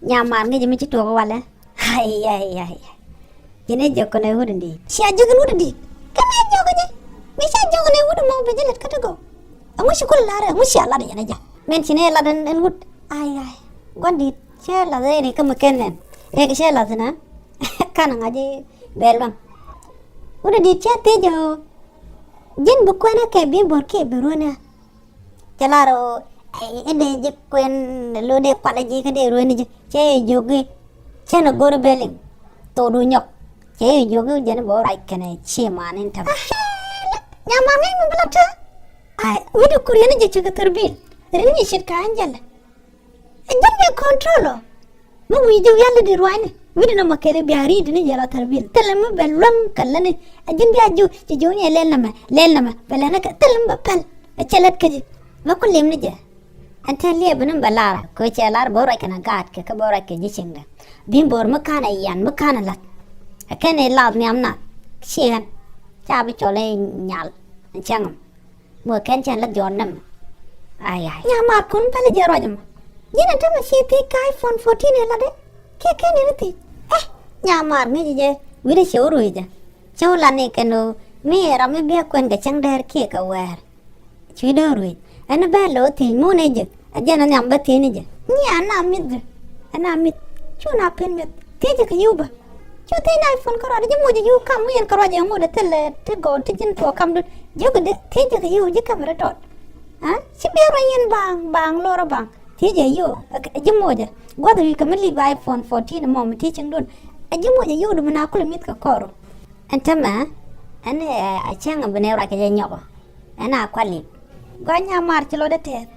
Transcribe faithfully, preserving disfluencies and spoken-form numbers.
Nyamaar ŋäcɛ mi ci tuɔɔk walɛ. Ai, ai, ai. Ci ni jiök kɔn ɛ wut in di̱i̱t. Cia jiök in wut in di̱i̱t. Kä mi jiök kɛ jɛ. Mi ca jiök in ɛ wut in mɔ bi jɛ lät kä ti gɔw. Ɛŋu ci kulɛ lar, ɛŋu cia lat yɛn ɛ jɛ. Min ci ni lat in, in wut. Ai, ai. Gua̱n di̱i̱t. Cɛ lath in kä mi ken nɛn. Rɛk cɛ lath in a. Kan ŋa̱c bɛl baŋ. Wut in di̱i̱t cɛ thiec ɔ. Ji̱n bi kuɛn ɛ kɛ bi bo̱r kiɛ bi ruɔ̱n ɛ. Cɛ lar ɔ, ɛ, ɛ dee ji̱ kuɛn lo dee kualɛ ji̱ kä dee rueni ji̱. Cɛ yɛ jiök i̱, cɛn ɛ go̱r bɛliŋ. Thokdu nyɔk. Cɛ yɛ jiök i̱ jɛn bɛ wä ruac kɛnɛ ci man in tɛmɛ. Nyamaar ŋäc mi bi la te. Ai, wi̱cdɛ kur yɛn ji̱ cikɛ thurbil. Rin mi ce̱tkɛ Angel. Ɛ jɛn bɛ control ɔ. Mi wi̱i̱ ji̱ wi̱i̱ alɛ di ruacni. Wi̱cdɛ nɔmɔ kɛl i̱ bia ri̱i̱dɛ ni jɛ la thurbil. Thilɛ mi bɛ luäŋ kɛ lätni. Ɛ jɛn bia ji̱ ci ji̱ ni ɛ lɛl nɛmɛ, lɛl nɛmɛ. Bɛ lɛn ɛ kɛ thilɛ mi bɛ pɛl. Ɛ cɛ lät kä ji̱. Bɛ ku lim ni jɛ. Ɛn te liɛp ni bɛ lar. Kɛ cɛ lar bɛ ruac kɛn a gaat kɛ, kɛ bɛ ruac kɛ ji̱ cieŋdɛ. Bi bo̱r mi ka̱n a yian, mi ka̱n a lath. Ɛ kɛn i̱ lath nhiam nath. Ciɛɛn. Ca bi cɔl i̱ nyal. Ɛn cäŋ ɛm. Muɔ kɛn cɛn la jɔɔn nɛmɛ. Ai, ai. Nyamaar kun pälɛ jɛ ruac ɛmɔ. Ji̱n ɛn tämɛ ci thiec kä iPhone fourteen ɛ latdɛ. Kiɛ kɛn in thiec. Ɛ, nyamaar ŋäc jɛ. Wi̱cdɛ cɛ wä ruec jɛ. Cɛ wä latni kɛn ɣöö mi ɛ ram mi biɛ kuɛn kɛ cäŋ dɛɛr kiɛ kɛ wɛɛr. Cui̱ dee ruec. Ɛn bɛ lo̱ thiec mun ɛ jɛ. Ɛ jɛn ɛ nhiam bä thiec ni jɛ. Nyi ana mi̱th jɛ. Ana mi̱th. Cu na pen mi̱th. Thiec jɛ kɛ yiw bä. Cu thiec na iPhone kärɔa ji̱ moc ji̱ kam mi yɛn kärɔa jɛ ŋot thilɛ ti gɔw ti ji̱n tuɔɔk kamdun. Jiök di thiec jɛ kɛ yiw ji̱ kamɛ rɛ tɔt. Ci biɛ ruac yɛn baŋ baŋ lorä baŋ. Thiec jɛ yiw ji̱ moc jɛ gua̱th wi̱i̱ kɛ mi lip iPhone fourteen mɔ mi ti cieŋdun. Ɛ ji̱ moc jɛ yiw di mi na kulɛ mi̱th kɛ kɔr. Ɛn tämɛ ɛn ɛ cäŋ bi nɛ ruac kɛ jɛ nyɔkɔ. Ɛn a kual lip. Gɔaa nyamaar ci lɔcdä tɛth.